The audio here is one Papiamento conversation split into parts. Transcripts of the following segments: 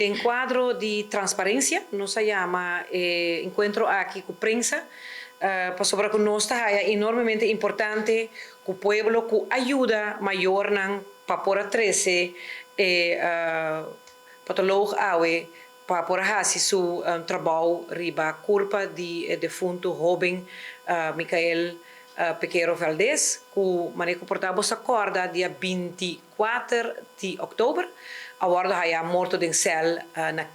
Den kuadro di transparensia nos a yama e enkuentro aki ku prensa pasobra ku nos ta haya enormemente importante ku pueblo ku a yuda mayornan pa por a trese e patoloog awe pa por a hasi su trabou riba kurpa di e defuntu hoben Michael Pequero Valdez ku manera ku por ta bo sa kòrda dia 24 di òktober a wòrdu hañá morto den sèl na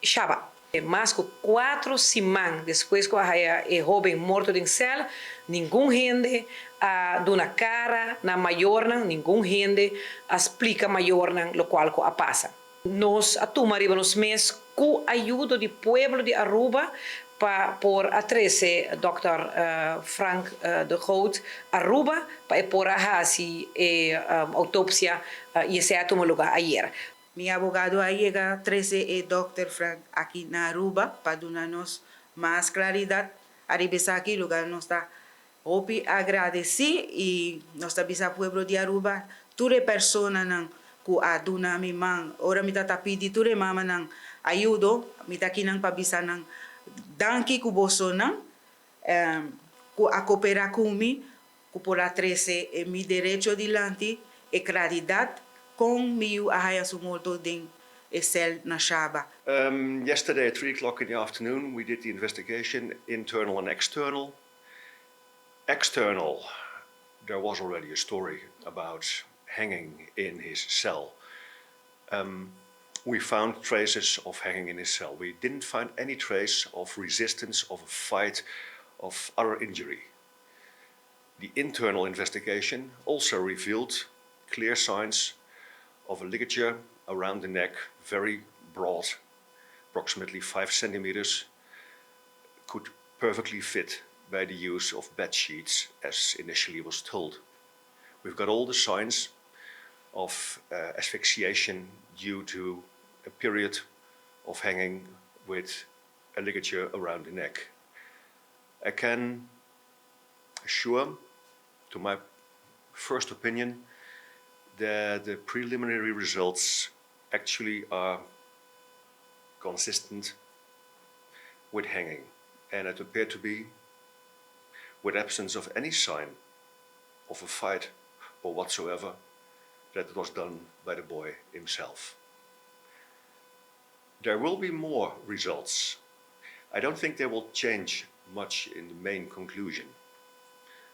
Shaba. Mas ku kuatro siman despues ku a haña e hóben morto den sèl, ningun hende a duna kara na mayornan, ningun hende a splika mayornan lokual ku a pasa. Nos a tuma riba nos mes ku ayudo di pueblo di Aruba pa por a trese dòkter Frank de Groot Aruba pa e por a hasi e outopsia i esei a tuma lugá ayer. Mi abogado a yega trese e dòkter Frank aki na Aruba pa duna nos mas klaridat ariba esaki, lugar nos ta Hopi agradeci y nos ta bisa pueblo di Aruba, tur e personanan cu a duna mi man ora mi ta ta pidi tur e mamanan ayudo, mi ta kinan pa bisa nan danki cu bosonan cu a coopera cu mi cu por a trece e mi derecho dilanti e claridad con mi yu a haya su morto den e cel na Shaba. Yesterday at 3 o'clock in the afternoon we did the investigation, internal and external. External, there was already a story about hanging in his cell. We found traces of hanging in his cell. We didn't find any trace of resistance, of a fight, of other injury. The internal investigation also revealed clear signs of a ligature around the neck, very broad, approximately 5 centimeters, could perfectly fit by the use of bed sheets as initially was told. We've got all the signs of asphyxiation due to a period of hanging with a ligature around the neck. I can assure, to my first opinion, that the preliminary results actually are consistent with hanging, and it appeared to be with absence of any sign of a fight or whatsoever that it was done by the boy himself. There will be more results. I don't think they will change much in the main conclusion,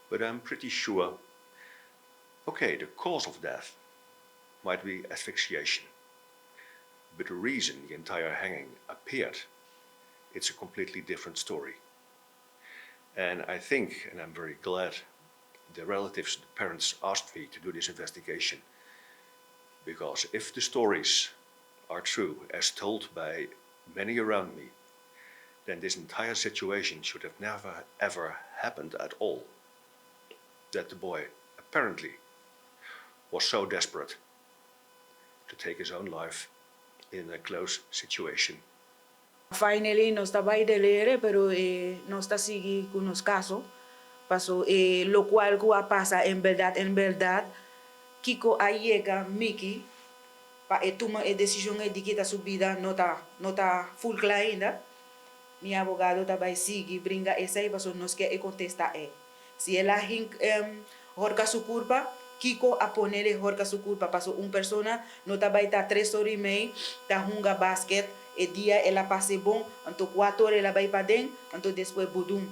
but I'm pretty sure, okay, the cause of death might be asphyxiation, but the reason the entire hanging appeared, it's a completely different story. And I think, and I'm very glad, the relatives, the parents asked me to do this investigation, because if the stories are true, as told by many around me, then this entire situation should have never ever happened at all. That the boy apparently was so desperate to take his own life in a close situation. Finally, nos ta bay delere, pero nos ta sigui cu nos caso. Paso lo cual cu a pasa en berdad, en berdad, kico a yega Miki pa e tuma e decision e di kita su bida no ta full cla ainda. Mi abogado ta bay sigui bringa esey paso nos kier e contesta e. Si el a horca su curpa, kico a ponele horca su curpa? Paso un persona no ta bay ta 3 or y mei ta hunga basket e dia el a pase bon, anto 4 or el a bay paden, anto despues budum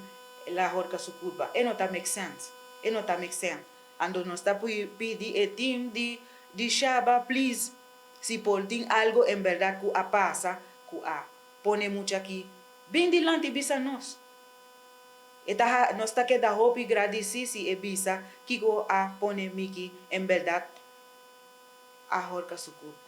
el a horca su curpa. E no ta make sense. E no ta make sense. Anto nos ta pidi e team di Shaba, please, si por tin algo en berdad cu a pasa, cu a pone mucha aki, bin dilanti bisa nos. E ta, nos ta keda hopi gradeci si e bisa kico a pone Miki en berdad a horca su curpa.